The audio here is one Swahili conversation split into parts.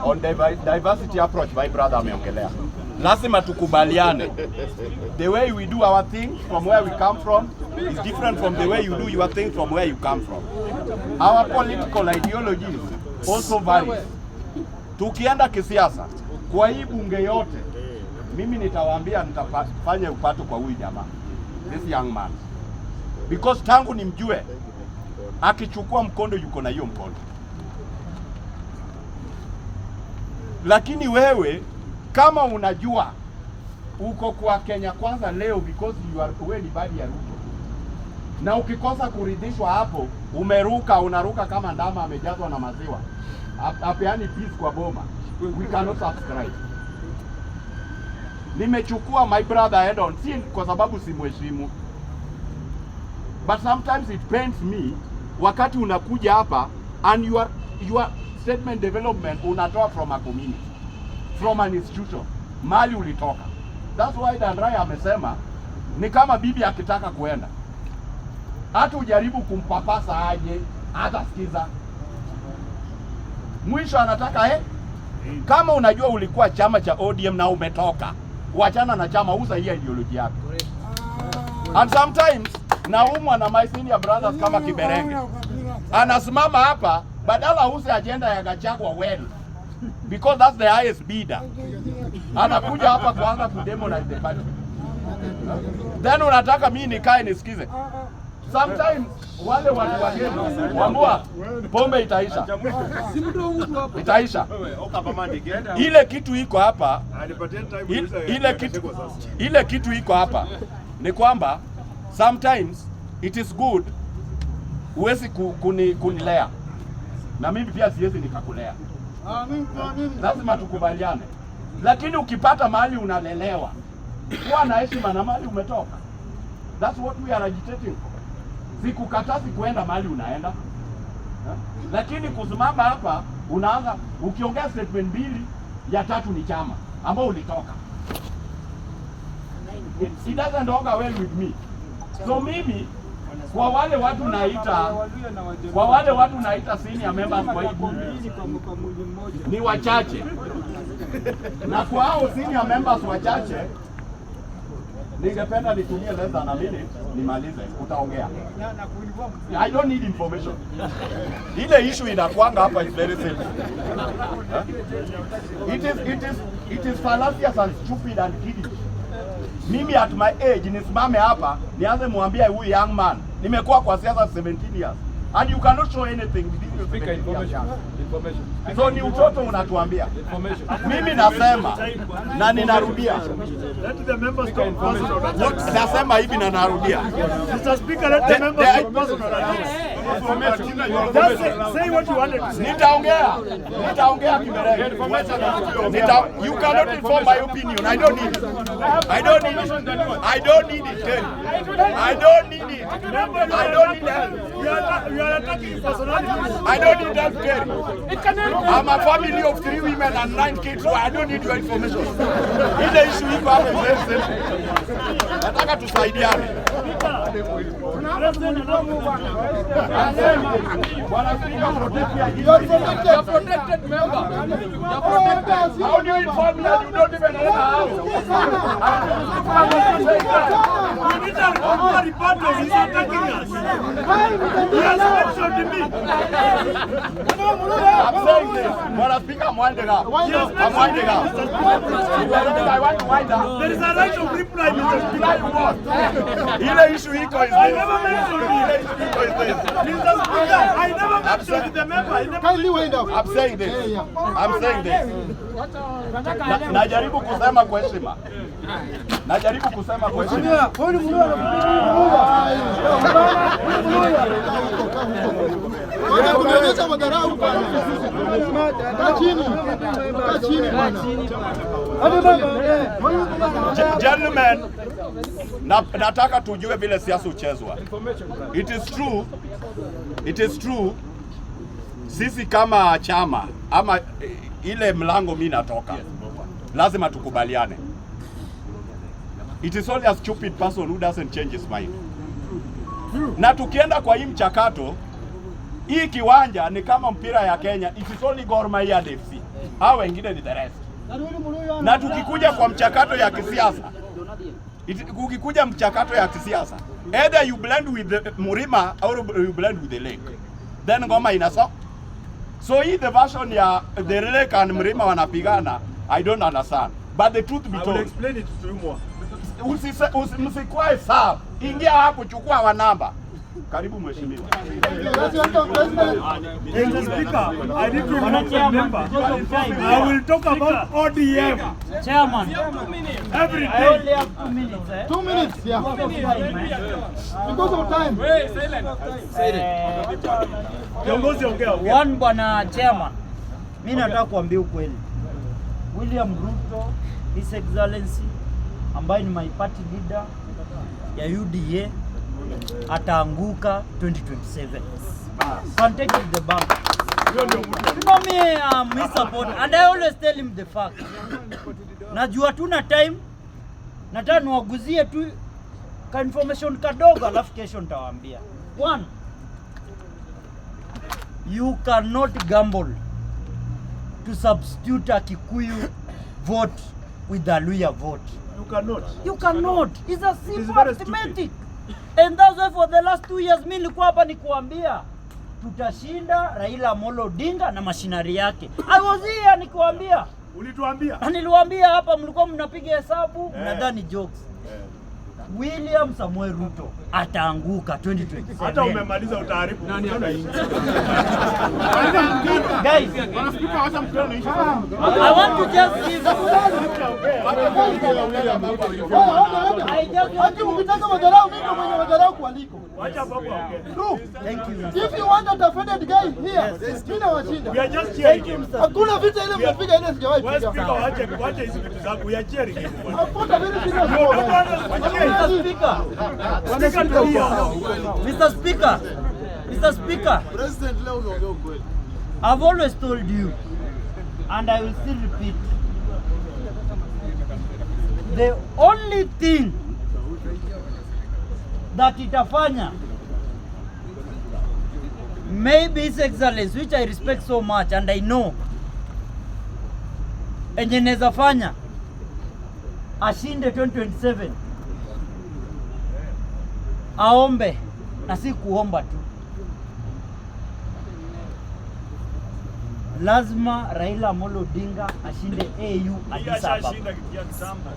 On diversity approach, my brother ameongelea. Lazima tukubaliane. The way we do our thing from where we come from is different from the way you do your thing from where you come from. Our political ideologies also varies. Tukienda kisiasa kwa hii bunge yote, mimi nitawaambia nitafanya upato kwa huyu jamaa, this young man, because tangu nimjue akichukua mkondo yuko na hiyo mkondo. Lakini wewe kama unajua uko kwa Kenya Kwanza leo because you are, wewe ni badi ya Ruto, na ukikosa kuridhishwa hapo umeruka, unaruka kama ndama amejazwa na maziwa, apeani peace kwa boma. We cannot subscribe. Nimechukua my brother head on, si kwa sababu simheshimu, but sometimes it pains me wakati unakuja hapa and your statement development unatoa from a community, from an institution, mali ulitoka. That's why Dandrai amesema ni kama bibi akitaka kuenda, hata ujaribu kumpapasa aje, hata sikiza mwisho anataka eh? Kama unajua ulikuwa chama cha ODM na umetoka, wachana na chama, uza hii ideology yako. And sometimes naumwa na my senior brothers kama Kiberenge anasimama hapa badala ause agenda ya Gachagua well because that's the highest bidder. Anakuja hapa kuanza kudemonize the party, then unataka mimi nikae nisikize. Sometimes wale watu wageni wambua pombe itaisha, itaisha. Ile kitu iko hapa, ile kitu iko hapa ni kwamba sometimes it is good, huwezi kunilea na mimi pia siwezi nikakulea, lazima tukubaliane. Lakini ukipata mahali unalelewa, kuwa na heshima na mahali umetoka. That's what we are agitating for. Sikukatazi kuenda mahali unaenda, ha? Lakini kusimama hapa unaanza ukiongea statement mbili, ya tatu ni chama ambao ulitoka. It doesn't augur well with me. So mimi kwa wale watu naita senior members kwa hii bunge ni wachache, na kwa hao senior members wachache ningependa nitumie less than a minute nimalize, utaongea. I don't need information. Ile issue inakwanga hapa is very simple. Huh? It is fallacious and stupid and kiddish. Mimi at my age nisimame hapa nianze mwambie huyu young man, nimekuwa kwa siasa 17 years and you cannot show anything within your Speaker, 17 years. Information. Information. So ni utoto unatuambia. Information. Mimi nasema na ninarudia, Let the members talk personal attacks. Nasema hivi na narudia. Mr. Speaker, let the members talk personal attacks. Just say what you wanted to say. Nitaongea, nitaongea Kiberenge. You cannot inform my opinion. I don't need it. I don't need it. I don't need it. Terry. I don't need it. I don't need help. You are attacking personalities. I don't need help, Terry. I'm a family of three women and nine kids, so I don't need your information. Ile issue iko hapa is very simple. Nataka tusaidiane. President Bwana Speaker, protect me. You are protected. You are protected member. You are protected. How do you inform me that you don't even own a house? We need a rebuttal. He's attacking us. He has mentioned me. I'm saying this. Bwana Speaker, I'm winding up. He has I'm winding up. mentioned me, Mr. I want to wind up. There is a right of reply, Mr. Speaker. Reply what? Ile issue iko is I this. never mentioned Ile you. issue iko is this. Mr. Speaker, I never mentioned the member. I never Kindly wind up. I'm saying this. I'm saying this. Najaribu kusema kwa heshima. Najaribu kusema kwa heshima. Huyu ni Mluya. Huyu ni Mluya. Wacha kunionyesha madharau bwana. Kaa chini. Kaa chini bwana. Gentlemen, nataka tujue vile siasa huchezwa. It is true, it is true. Sisi kama chama ama ile mlango mi natoka, lazima tukubaliane. It is only a stupid person who doesn't change his mind. Na tukienda kwa hii mchakato, Hii kiwanja ni kama mpira ya Kenya, it is only Gor Mahia and FC. Hao wengine ni the rest. Na tukikuja kwa mchakato ya kisiasa, ukikuja mchakato ya kisiasa, either you blend with the Murima or you blend with the lake. Then ngoma inaso. So hii the version ya the lake and Mrima wanapigana, I don't understand. But the truth be I will told, explain it to you more. Msikwae sawa. Ingia hapo, chukua wa namba. Karibu mheshimiwa. Let's welcome President. Mr. Speaker, I need to Bwana remember, Chairman, because of time. I will talk about ODM Chairman, every I day. only have 2 minutes. Eh? 2 minutes, yeah. Because of time. Eh? Because of time. Kiongozi, ongea, ongea. One, Bwana Chairman, mi nataka kuambia ukweli. William Ruto, His Excellency, ambaye ni my party leader ya UDA ataanguka 2027. Can take it to the bank. Hiyo ndio mtu. You know me, I'm his support and I always tell him the fact. Najua tuna time, nataka niwaguzie tu ka information kadogo, alafu kesho nitawaambia. One, you cannot gamble to substitute a Kikuyu vote with a Luhya vote. You cannot. You cannot. It's a It is simple very stupid. arithmetic. And that's why for the last 2 years mi nilikuwa hapa nikuambia tutashinda Raila Amolo Odinga na machinery yake. I was here nikuambia. Ulituambia. Na niliwaambia hapa, mlikuwa mnapiga hesabu, mnadhani jokes. William Samuel Ruto ataanguka 2027. Hata umemaliza utaharibu. Nani Guys, I want to just give I just want Haki to mkitaka madharau, mimi ndio mwenye madharau kualiko. Wacha baba aongee. True. Thank you. If you want a offended guy here, mimi nawashinda. We are just cheering him. Hakuna vita ile mnapiga ile sijawahi Wewe piga. speaker, wache hizi vitu zako. We are cheering him. I fought a very serious You war, don't guys. want us to cheer. Mr. Speaker, Speaker, tulia. Mr. Speaker, Mr. Speaker, President, leo umeongea ukweli. I've always told you, and I will still repeat, the only thing that itafanya maybe His Excellency, which I respect so much and I know, enye naweza fanya ashinde 2027, aombe na si kuomba tu, lazima Raila Amolo Odinga ashinde AU Addis Ababa. Ashashinda ya kitambo.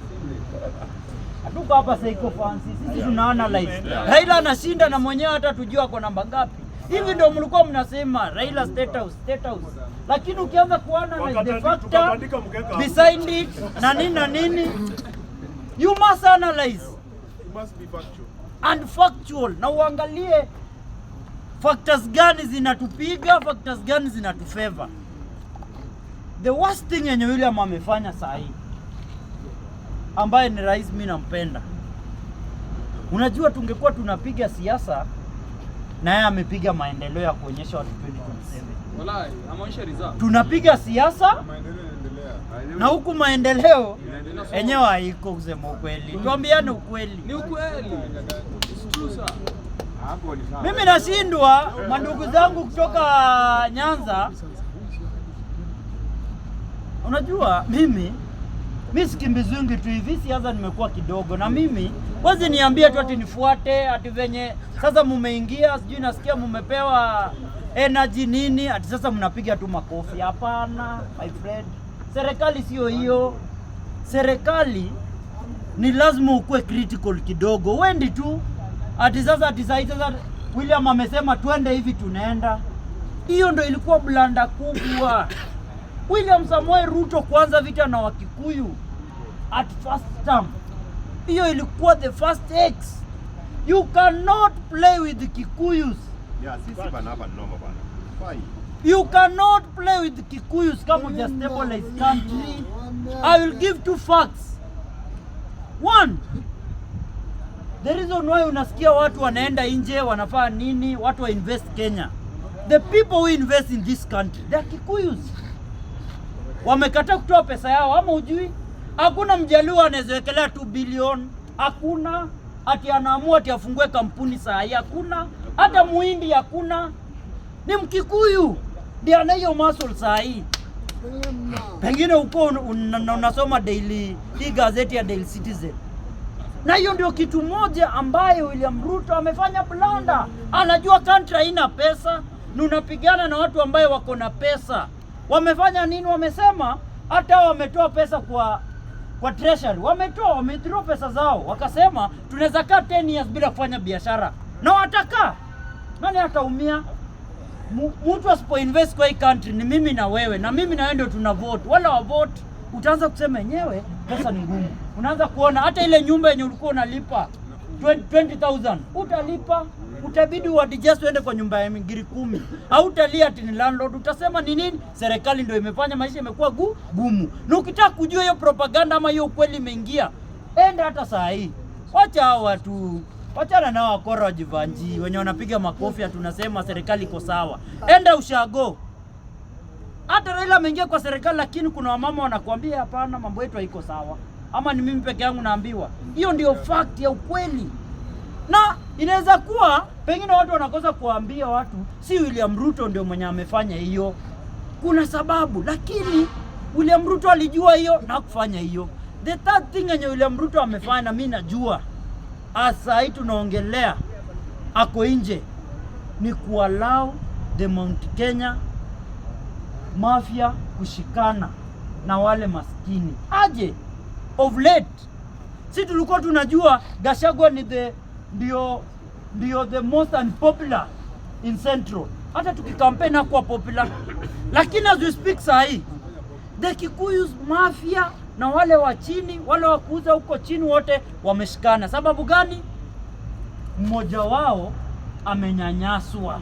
Hatuko hapa sycophancy, sisi tuna analyze. Raila anashinda na mwenyewe hata tujua ako namba ngapi. Hivi ndio mlikuwa mnasema Raila State House, State House. Lakini ukianza kuanalyze the factor Tukatandika mkeka. behind it na nini na nini, you must analyze and factual na uangalie factors gani zinatupiga, factors gani zinatufavor. The worst thing yenye William amefanya saa hii, ambaye ni rais, mi nampenda. Unajua, tungekuwa tunapiga siasa na yeye amepiga maendeleo ya kuonyesha watu 2027. Walai, ameonyesha result. Tunapiga siasa na huku maendeleo enyewe haiko, kusema ukweli, tuambiane ukweli. Ni ukweli. It's true, sir. Mimi nashindwa, mandugu zangu kutoka Nyanza. Unajua mimi sikimbizwingi tu hivi, siasa nimekuwa kidogo, na mimi wezi niambie tu ati nifuate ati venye sasa mumeingia, sijui nasikia mumepewa energy nini, ati sasa mnapiga tu makofi. Hapana my friend, serikali sio hiyo. Serikali ni lazima ukuwe critical kidogo, wendi tu ati sasa ati sahi sasa William amesema twende hivi, tunaenda. Hiyo ndo ilikuwa blunder kubwa. William Samoei Ruto kwanza vita na Wakikuyu at first term, hiyo ilikuwa the first X. You cannot play with the Kikuyus. Yeah, sisi bana hapa ni noma bana. Fine. You cannot play with the Kikuyus kama huja stabilize country. I will give two facts. One, the reason why unasikia watu wanaenda nje wanafaa nini, watu wa invest Kenya. The people who invest in this country, they are Kikuyus. Wamekataa kutoa pesa yao, ama ujui? Hakuna mjaluo anawezawekelea 2 billion, hakuna ati anaamua ati afungue kampuni saa hii, hakuna hata muhindi, hakuna. Ni Mkikuyu ndiye ana hiyo muscle saa hii. Pengine uko unasoma daily hii gazeti ya Daily Citizen, na hiyo ndio kitu moja ambayo William Ruto amefanya blunder. Anajua country haina pesa, na unapigana na watu ambayo wako na pesa. Wamefanya nini? Wamesema hata wametoa pesa kwa treasury, wametoa, wamewithdraw pesa zao, wakasema tunaweza kaa 10 years bila kufanya biashara, na watakaa. Nani ataumia? Mtu asipo invest kwa hii country ni mimi na wewe, na mimi na wewe ndio tuna vote. Wala wa vote utaanza kusema yenyewe pesa ni ngumu. Unaanza kuona hata ile nyumba yenye ulikuwa unalipa 20,000 utalipa, utabidi uadjust uende kwa nyumba ya ngiri 10. Hautalia ati ni landlord, utasema ni nini? Serikali ndio imefanya maisha imekuwa gumu. Na ukitaka kujua hiyo propaganda ama hiyo ukweli imeingia, enda hata saa hii. Wacha hao watu, wachana nao wakora wa Jivanji wenye wanapiga makofi ati tunasema serikali iko sawa. Enda ushago. Hata Raila ameingia kwa serikali, lakini kuna wamama wanakuambia hapana, mambo yetu haiko sawa. Ama ni mimi peke yangu naambiwa? Hiyo ndio fact ya ukweli, na inaweza kuwa pengine watu wanakosa kuambia watu si William Ruto ndio mwenye amefanya hiyo, kuna sababu, lakini William Ruto alijua hiyo na kufanya hiyo. The third thing yenye William Ruto amefanya, mi najua asa hii tunaongelea ako nje, ni kuallow the Mount Kenya mafia kushikana na wale maskini. Aje of late, si tulikuwa tunajua Gachagua ni the ndio the most unpopular in Central, hata tukikampeni hakuwa popular, lakini as we speak saa hii the Kikuyus mafia na wale wa chini, wale wa kuuza huko chini, wote wameshikana. Sababu gani? Mmoja wao amenyanyaswa.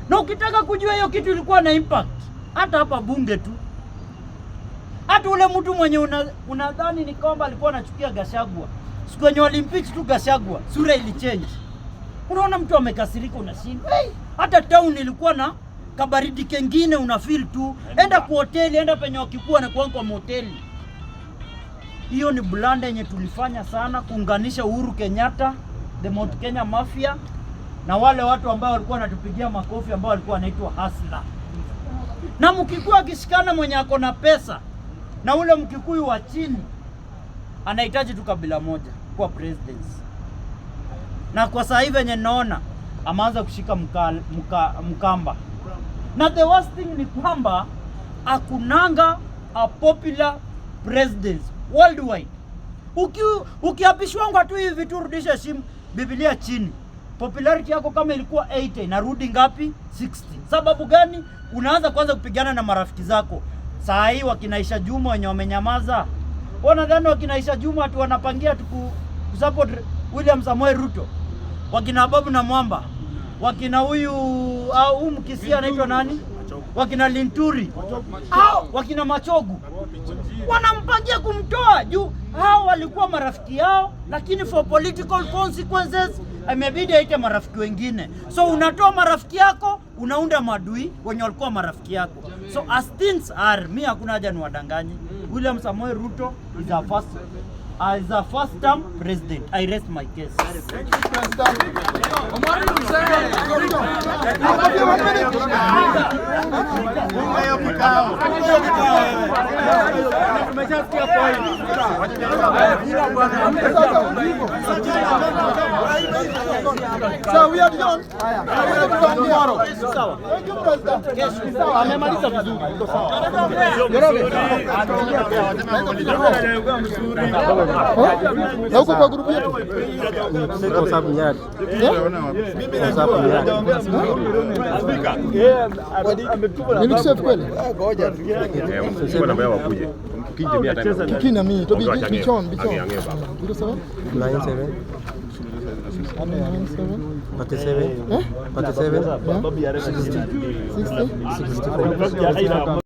Na ukitaka kujua hiyo kitu ilikuwa na impact hata hapa bunge tu, hata ule mtu mwenye unadhani ni kwamba alikuwa anachukia Gachagua, siku yenye walimpeach tu Gachagua, sura ilichange. Unaona mtu amekasirika, unashindwa hey, hata town ilikuwa na kabaridi kengine, una feel tu, enda kwa hoteli, enda penye wakikuwa na kwa hoteli. Hiyo ni blunder yenye tulifanya sana kuunganisha Uhuru Kenyatta, the Mount Kenya Mafia na wale watu ambao walikuwa wanatupigia makofi ambao walikuwa wanaitwa hustler. Na Mkikuyu akishikana mwenye ako na pesa na ule Mkikuyu wa chini anahitaji tu kabila moja kuwa presidency. Na kwa saa hivi venye naona ameanza kushika mkamba. Na the worst thing ni kwamba hakunanga a popular president worldwide. Ukiapishwangwa tu hivi tu, rudisha shimu Biblia chini, popularity yako kama ilikuwa 80 inarudi ngapi? 60. Sababu gani? Unaanza kwanza kupigana na marafiki zako. Saa hii wakina Aisha Jumwa wenye wamenyamaza, wanadhani wakina Aisha Jumwa ati wanapangia tu kusupport William Samoei Ruto, wakina Babu na Mwamba, wakina huyu au huyu Mkisia anaitwa nani, wakina Linturi au wakina Machogu wanampangia kumtoa juu hao walikuwa marafiki yao, lakini for political consequences imebidi aite marafiki wengine. So unatoa marafiki yako, unaunda maadui wenye walikuwa marafiki yako. So as things are, mi hakuna haja niwadanganye. William Samoei Ruto is a first term president. I rest my case. President. Nipatie one minute. Tumeshasikia point. So we are done. Tomorrow. Thank you, President. Sawa, amemaliza vizuri. Iko sawa. Na huko kwa group yetu? Eh? Nilikusave kweli? Kikina mi, to bichon, bichon. 07? 97 97 37 Eh? 37 Yeah? 60 60? 64.